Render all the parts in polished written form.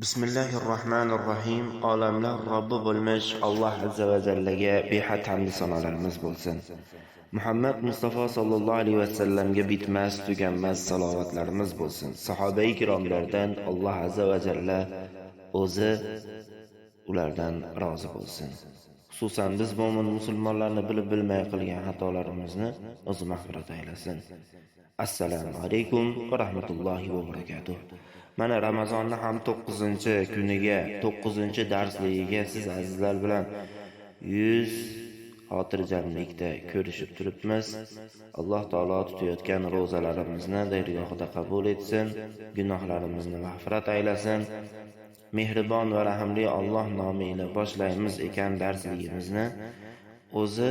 Bismillahirrohmanirrohim. Olamlar Robbi bo'lmish Alloh azza va jallaga behad hamd sanolarimiz bo'lsin. Muhammad Mustafa sallallohu alayhi va sallamga bitmas tuganmas salovatlarimiz bo'lsin. Sahobai ikromlardan Alloh azza va jalla o'zi ulardan rozi bo'lsin. Xususan biz mo'min musulmonlarni bilib bilmay qilgan xatolarimizni o'zi mag'firat aylasin. Assalomu alaykum va rahmatullohi va barakatuh. Mana Ramazonni ham 9-kuniga, 9-darsligiga siz azizlar bilan yuz xotirjamlikda ko'rishib turibmiz. Alloh taolo tutayotgan ro'zalarimizni dargohida qabul etsin, gunohlarimizni mag'firat aylasin. Mehribon va rahimli Alloh nomi ila boshlaymiz ekan darsligimizni, o'zi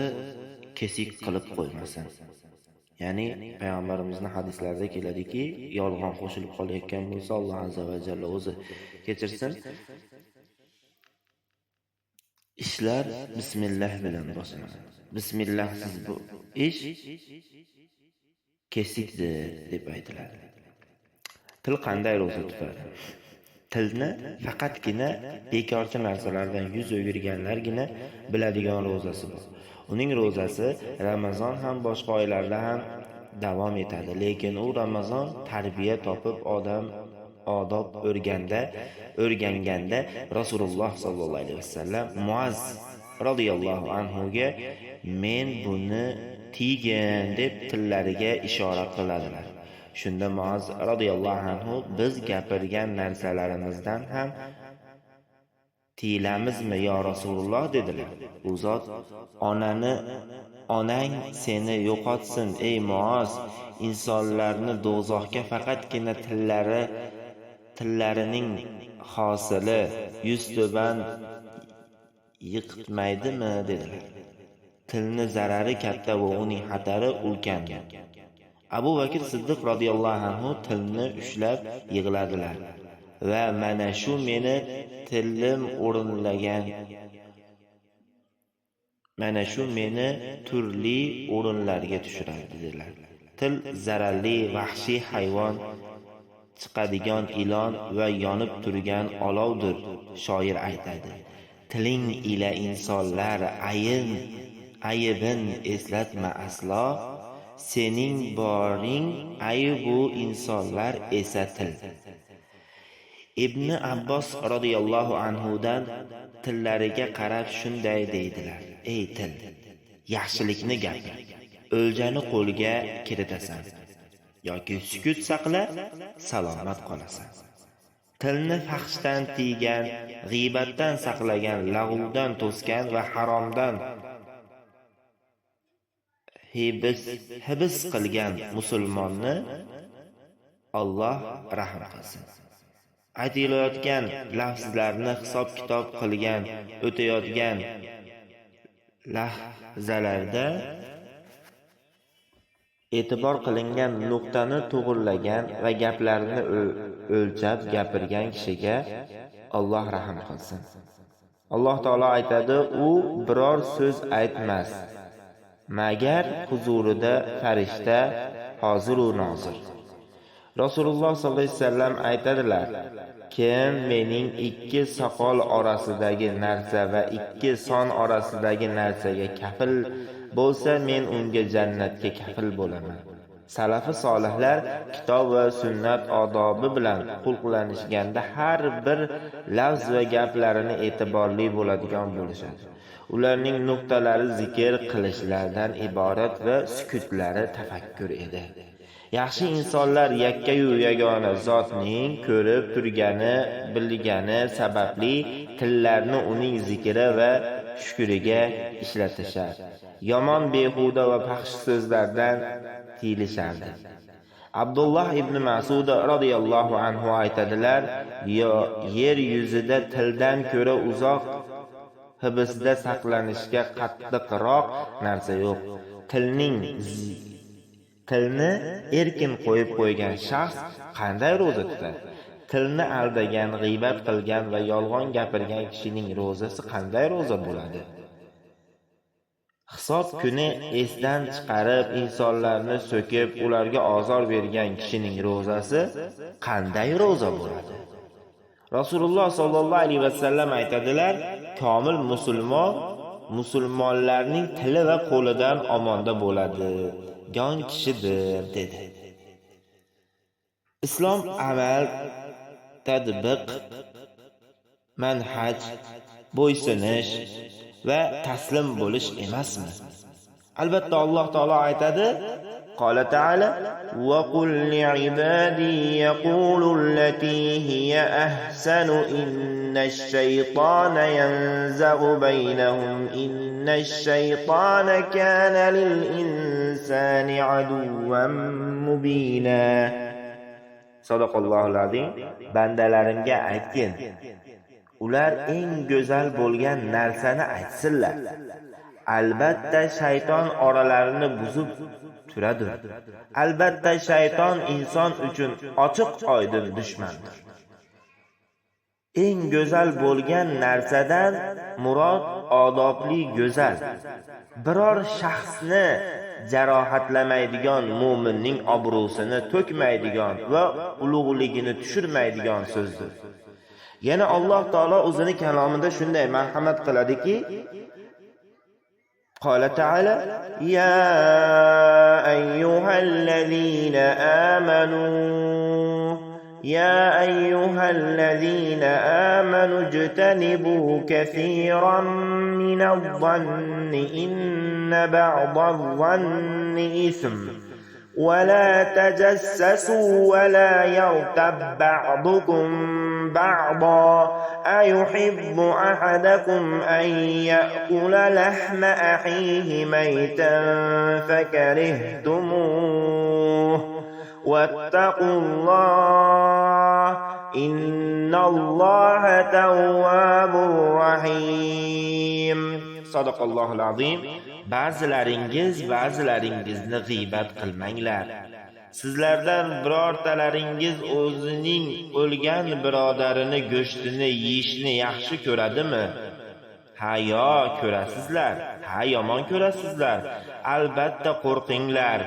kesik qilib qo'ymasin. Ya'ni payg'ambarimizning hadislarida keladiki, yolg'on qo'shilib qolayotgan bo'lsa, Alloh azza va jalla o'zi kechirsin. Ishlar bismillah bilan boshlanadi. Bismillahsiz bu ish kesikdir deb aytiladi. Til qanday ro'za tutadi? Tilni faqatgina bekorchi narsalardan yuz o'girganlargina biladigan ro'zasi bor. Uning ro'zasi Ramazon ham boshqa oylarda ham davom etadi, lekin u Ramazon tarbiya topib odam odob o'rganganda Rasululloh sallallohu alayhi vasallam Muaz radhiyallohu anhu ga men buni tiygin deb tillariga ishora qiladilar. Shunda Muaz radhiyallohu anhu biz gapirgan narsalarimizdan ham tiyilamizmi yo Rasululloh dedilar. U zot onang seni yo'qotsin ey Muaz, insonlarni do'zaxga faqatgina tillarining hosili yuztuban yiqitmaydimi dedilar. Tilni zarari katta va uning xatari ulkandir. Abu Bakr Siddiq radhiyallohu anhu tilni ushlab yig'ladilar va mana shu meni tilim o'rinlagan, mana shu meni turli o'rinlarga tushiradi dedilar. Til zararli vahshiy hayvon, chiqadigan ilon va yonib turgan olovdir, shoir aytadi. Tiling ila insonlar ayibin eslatma aslo, sening boring aybu insonlar esa til. Ibn Abbos radhiyallohu anhudan tillariga qarab shunday deydilar: Ey til, yaxshilikni gapir, o'ljani qo'lga kiritasan yoki sukut saqla, salomat qolasan. Tilni fahshdan tiygan, g'iybatdan saqlagan, lag'vdan to'sgan va haromdan hibs qilgan musulmonni Alloh rahm qilsin. Aytilayotgan lafzlarni hisob-kitob qilgan, o'tayotgan lahzalarda e'tibor qilingan nuqtani to'g'irlagan va gaplarini o'lchab gapirgan kishiga Alloh rahm qilsin. Alloh taolo aytadi, u biror so'z aytmas, magar huzurida farishta hozir u nozir. Rasululloh sollallohu alayhi vasallam aytadilar: kim mening ikki soqol orasidagi narsa va ikki son orasidagi narsaga kafil bo'lsa, men unga jannatga kafil bo'laman. Salafi solihlar kitob va sunnat odobi bilan xulqlanishganda har bir lafz va gaplarini e'tiborli bo'ladigan bo'lishadi. Ularning nuqtalari zikr qilishlardan iborat va sukutlari tafakkur edi. Yaxshi insonlar yakkayu yagona zotning ko'rib turgani, bilgani sababli tillarni uning zikri va shukriga ishlatishar. Yomon, behuda va fahsh so'zlardan tiyilishardi. Abdulloh ibn Mas'ud radhiyallohu anhu aytadilar: yer yuzida tildan ko'ra uzoq hibsda saqlanishga qattiqroq narsa yo'q. Tilni erkin qo'yib qo'ygan shaxs qanday ro'za tutadi? Tilni aldagan, g'iybat qilgan va yolg'on gapirgan kishining ro'zasi qanday ro'za bo'ladi? Hisob kuni esdan chiqarib, insonlarni so'kib, ularga ozor bergan kishining ro'zasi qanday ro'za bo'ladi? Rasululloh sollallohu alayhi vasallam aytadilar, komil musulmon musulmonlarning tili va qo'lidan omonda bo'ladigan kishidir dedi. Islom amal, tadbiq, manhaj, bo'ysunish va taslim bo'lish emasmi? Albatta Alloh taolo aytadi, قال تعالى: وقل لعبادي يقولوا التي هي أحسن إن الشيطان ينزغ بينهم إن الشيطان كان للإنسان عدوا مبينا. Sadaqallohul azim. Bandalarimga aytgin, ular eng go'zal bo'lgan narsani aytsinlar. Albatta shayton oralarini buzib turadir. Albatta shayton inson uchun ochiq oydin dushmandir. Eng go'zal bo'lgan narsadan murod odobli go'zal. Biror shaxsni jarohatlamaydigan, mo'minning obro'sini to'kmaydigan va ulug'ligini tushirmaydigan so'zdir. Yana Alloh taolo o'zini kalomida shunday marhamat qiladiki, قال تعالى: يا أيها الذين آمنوا يا أيها الذين آمنوا اجتنبوا كثيرا من الظن إن بعض الظن إثم ولا تجسسوا ولا يغتب بعضكم بعضا أيحب أحدكم أن يأكل لحم أخيه ميتا فكرهتموه واتقوا الله إن الله تواب رحيم. Sadaqallohul azim. Ba'zilaringiz ba'zilaringizni g'iybat qilmanglar. Sizlardan birortalaringiz o'zining o'lgan birodarini go'shtini yeyishni yaxshi ko'radimi? Ha, yo ko'rasizlar, ha yomon ko'rasizlar. Albatta qo'rqinglar.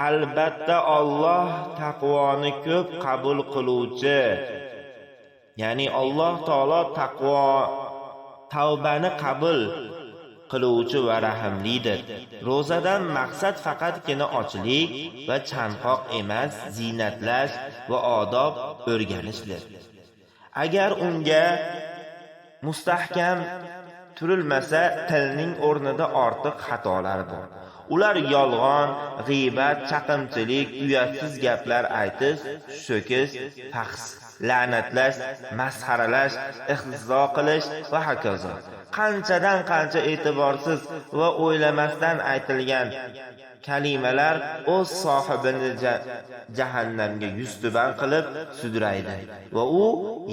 Albatta Alloh taqvoni ko'p qabul qiluvchi. Ya'ni Alloh taolo taqvo, tavbani qabul qiluvchi va rahimlidir. Ro'zadan maqsad faqatgina ochlik va chanqoq emas, ziynatlash va odob o'rganishdir. Agar unga mustahkam turilmasa, tilning o'rnida ortiq xatolar bor. Ular yolg'on, g'iybat, chaqimchilik, uyatsiz gaplar aytish, so'kish, fahsh, la'natlash, masxaralash, istehzo qilish va hokazo. Qanchadan qancha e'tiborsiz va o'ylamasdan aytilgan kalimalar o'z sohibini jahannamga yuztuban qilib sudraydi va u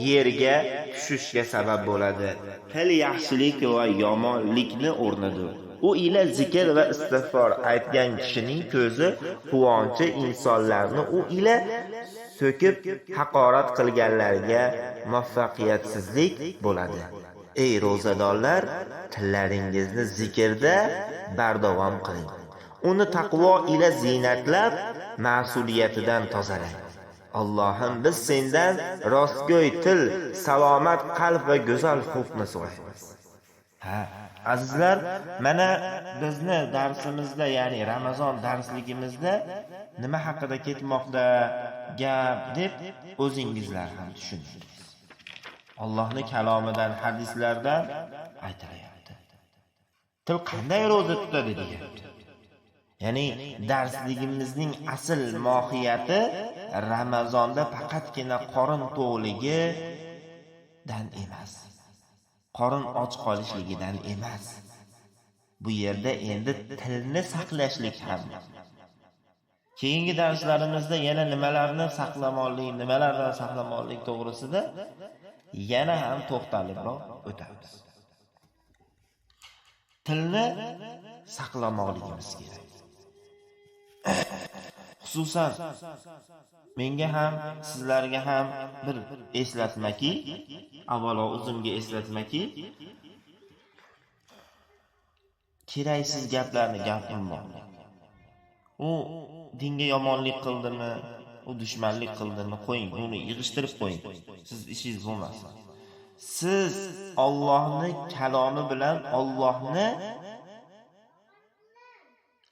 yerga tushishga sabab bo'ladi. Til yaxshilik va yomonlikni o'rnidir. U ila zikr va istig'for aytgan kishining ko'zi quvonchi insonlarni u ila so'kib haqorat qilganlarga muvaffaqiyatsizlik bo'ladi. Ey ro'zadorlar, tillaringizni zikrda bardavom qiling. Uni taqvo ila ziynatlab, mas'uliyatidan tozalang. Allohim, biz sendan rostgo'y til, salomat qalb va go'zal xulqni so'raymiz. Ha, azizlar, mana bizni darsimizda, ya'ni Ramazon darsligimizda nima haqida ketmoqda gap deb o'zingizlar ham tushundingiz. Allohning kalomidan, hadislardan aytilyapti. Til qanday ro'za tutadi deyapti. Ya'ni darsligimizning asl mohiyati Ramazonda faqatgina qorin to'qligidan emas, qorin och qolishligidan emas. Bu yerda endi tilni saqlashlik ham. Keyingi darslarimizda yana nimalarni saqlamoqlik, nimalardan saqlamoqlik to'g'risida yana ham to'xtalibroq o'tamiz. Tilni saqlamoqligimiz kerak. Xususan menga ham, sizlarga ham bir eslatmaki, avvalo o'zimga eslatmaki, keraksiz gaplarni gapirmoqlik. U dinga yomonlik qildimi U dushmanlik qildimi, qo'ying, uni yig'ishtirib qo'ying. Siz ishingiz bo'lmasin. Siz Allohning kalomi bilan Allohni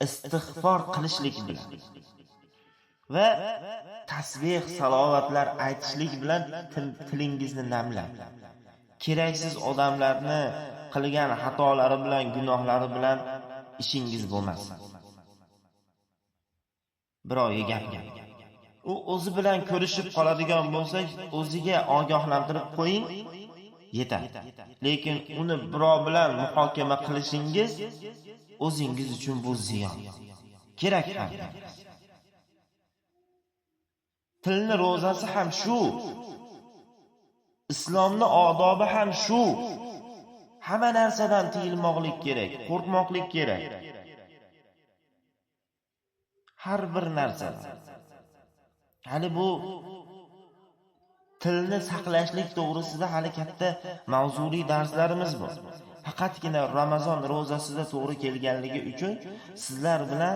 istig'for qilishlik bilan va tasbih, salovatlar aytishlik bilan tilingizni namlang. Keraksiz odamlarni qilgan xatolari bilan, gunohlari bilan ishingiz bo'lmasin. Birovga gap gap. U o'zi bilan ko'rishib qoladigan bo'lsa, o'ziga ogohlantirib qo'ying, yetadi. Lekin uni birov bilan muhokama qilishingiz o'zingiz uchun bu ziyon. Kerak ham emas. Tilni ro'zasi ham shu. Islomning odobi ham shu. Hamma narsadan tiyilmoqlik kerak, qo'rqmoqlik kerak. Har bir narsadan. Hali bu tilni saqlashlik to'g'risida hali katta mavzuli darslarimiz bor. Faqatgina Ramazon ro'zasida to'g'ri kelganligi uchun sizlar bilan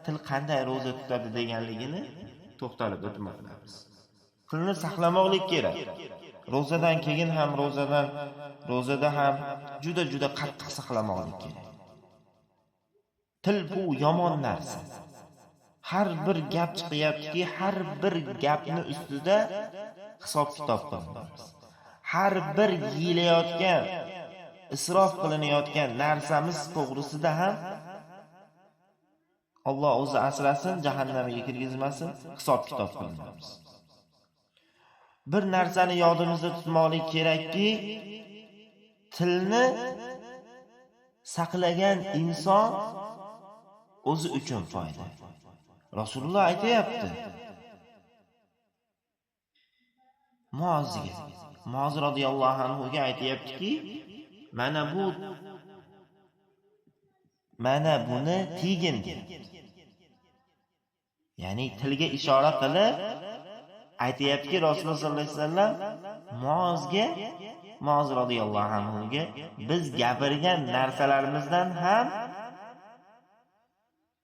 til qanday ro'za tutadi deganligini to'xtalib o'tmoqdamiz. Tilni saqlamoqlik kerak. Ro'zadan keyin ham, ro'zada ham juda-juda qattiq saqlamoqlik kerak. Til bu yomon narsa. Har bir gap chiqyaptiki, har bir gapni ustida hisob-kitob qilinamiz. Har bir yeyilayotgan, isrof qilinayotgan narsamiz to'g'risida ham Alloh o'zi asrasin, jahannamga kirgizmasin, hisob-kitob qilinamiz. Bir narsani yodimizda tutmoqlik kerakki, tilni saqlagan inson o'zi uchun foyda. Rasululloh aytayapti Muozga, Muoz radhiyallohu anhu ga aytayaptiki, mana buni tiygin deyapti. Ya'ni tilga ishora qilib aytayaptiki Rasululloh sollallohu alayhi vasallam Muozga, Muoz radhiyallohu anhu ga biz gapirgan narsalarimizdan ham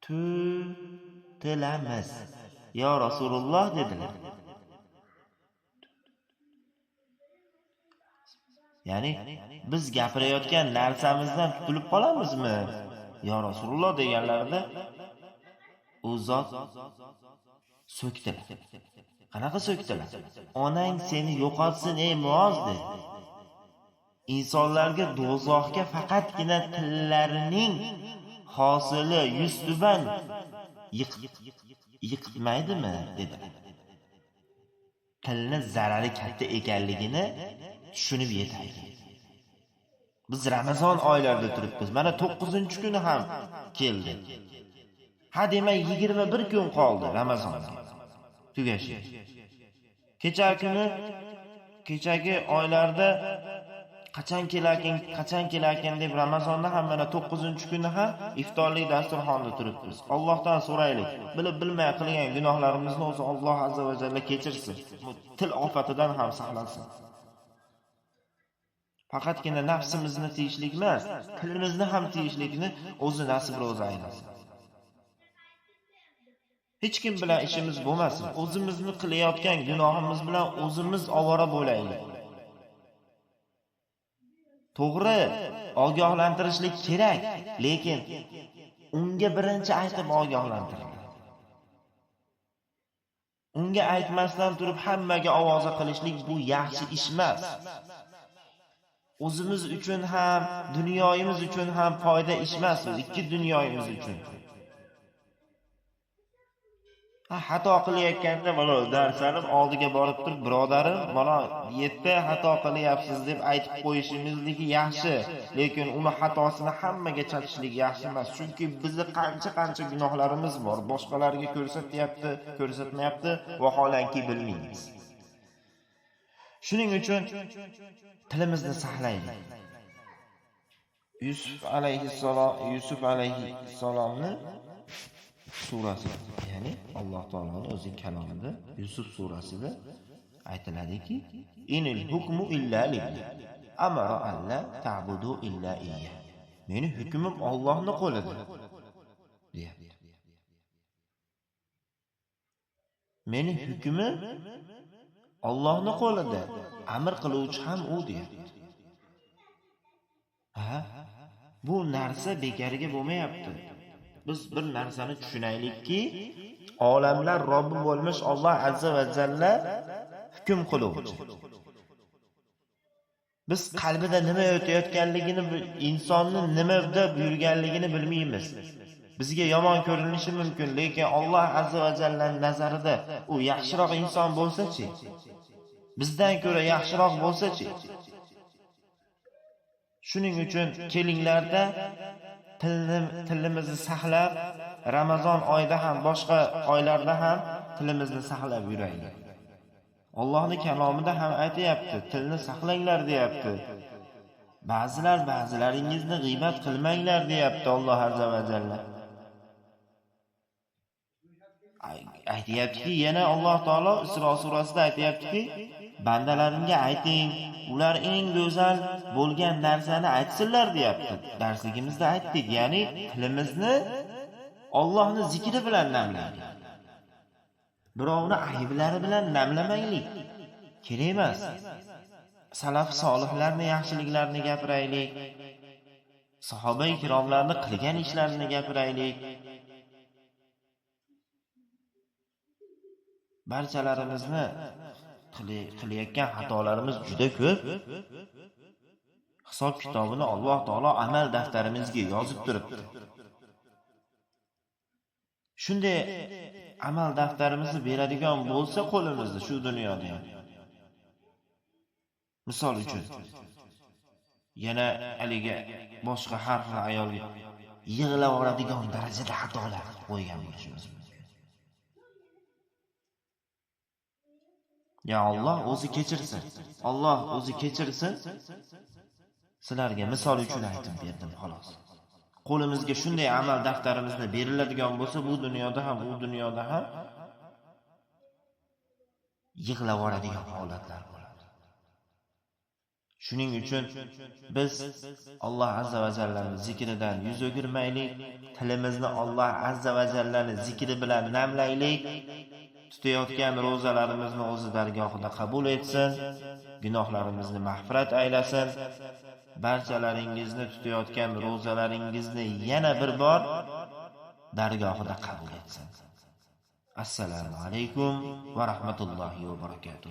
tutilamiz. Ya Rasululloh dedilar. Ya'ni biz gapirayotgan narsamizdan tutilib qolamizmi? Ya Rasululloh deganlarida u zot so'kdilar. Qanaqa so'kdilar? Onang seni yo'qotsin ey Muoz dedi. Insonlarga do'zaxga faqatgina tillarining hosili yuztuban yiqitmaydimi dedi. Tilni zarari katta ekanligini tushunib yetaylik. Biz Ramazon oylarida turibmiz. Mana 9-kuni ham keldi. Ha demak 21 kun qoldi Ramazonga tugashi. Kechagi oylarda qachon kelarkin, qachon kelarkin deb Ramazonda ham mana 9-kuni ham iftorlik dasturxonda turibmiz. Allohdan so'raylik. Bilib bilmay qilgan gunohlarimizni o'zi Alloh azza va jalla kechirsin. Bu til ofatidan ham saqlasin. Faqatgina nafsimizni tiyishlik emas, tilimizni ham tiyishlikni o'zi nasib ro'za aylasin. Hech kim bilan ishimiz bo'lmasin. O'zimizni qilayotgan gunohimiz bilan o'zimiz ovora bo'laylik. To'g'ri, ogohlantirishlik kerak, lekin unga birinchi aytib ogohlantiring. Unga aytmasdan turib hammaga ovoza qilishlik bu yaxshi ish emas. O'zimiz uchun ham, dunyoyimiz uchun ham foyda ish emas, u ikki dunyoyimiz uchun. Xato qilayotganda mana darsanim oldiga borib turib, birodarim, mana yerda xato qilyapsiz deb aytib qo'yishimizligi yaxshi, lekin uni xatosini hammaga chatishlik yaxshi emas, chunki bizni qancha-qancha gunohlarimiz bor, boshqalarga ko'rsatyapti, ko'rsatmayapti, vaholanki bilmaymiz. Shuning uchun tilimizni saqlaylik. Yusuf alayhissalomni surasi, ya'ni Alloh taoloning o'zining kalomida Yusuf surasida aytiladiki, inil hukmu illa lillah. Amara alla ta'budu illa iyyah. Meni hukmim Allohning qo'lida, deyapti. Meni hukmim Allohning qo'lida, amr qiluvchi ham u deyapti. Ha? Bu narsa bekorga bo'lmayapti. Biz bir narsani tushunaylikki, olamlar Robbi bo'lmish Alloh azza va jalla hukm qiluvchi. Biz qalbida nima o'tayotganligini, insonni nima deb yurganligini bilmaymiz. Bizga yomon ko'rinishi mumkin, lekin Alloh azza va jallaning nazarida u yaxshiroq inson bo'lsa-chi, bizdan ko'ra yaxshiroq bo'lsa-chi. Shuning uchun kelinglarda tilimizni saqlab, Ramazon oyida ham, boshqa oylarda ham tilimizni saqlab yuraylik. Allohning kalomida ham aytayapti, tilni saqlanglar deyapti. Ba'zilar ba'zilaringizni g'iybat qilmanglar deyapti Alloh azza va jalla. Aytayaptiki, yana Alloh taolo Isro surasida aytayaptiki, bandalarimga ayting, ular eng go'zal bo'lgan narsani aytsinlar deyapti. Darsligimizda aytdik, ya'ni tilimizni Allohning zikri bilan namlaylik. Birovni ayblari bilan namlamaylik. Kerak emas. Salaf solihlarni yaxshiliklarini gapiraylik. Sahoba ikromlarni qilgan ishlarini gapiraylik. Barchalarimizni qilayotgan xatolarimiz juda ko'p. Hisob kitobini Alloh taolo amal daftarimizga yozib turibdi. Shunday amal daftarimizni beradigan bo'lsa qo'limizda shu dunyoda ham. Misol uchun yana haligi boshqa har xil ayolga yig'laveradigan darajada xatolar qilib qo'ygan bo'lishimiz mumkin. Ya Alloh o'zi kechirsin. Alloh o'zi kechirsin. Sizlarga misol uchun aytib berdim xolos. Qo'limizga shunday amal daftarimizni beriladigan bo'lsa, bu dunyoda ham, u dunyoda ham yig'laveradigan holatlar bo'ladi. Shuning uchun biz Alloh azza va jallaning zikridan yuz o'girmaylik, tilimizni Alloh azza va jallaning zikri bilan namlaylik. Tutayotgan ro'zalarimizni o'zi dargohida qabul etsin, gunohlarimizni mag'firat aylasin. Barchalaringizni tutayotgan ro'zalaringizni yana bir bor dargohida qabul etsin. Assalomu alaykum va rahmatullohi va barakatuh.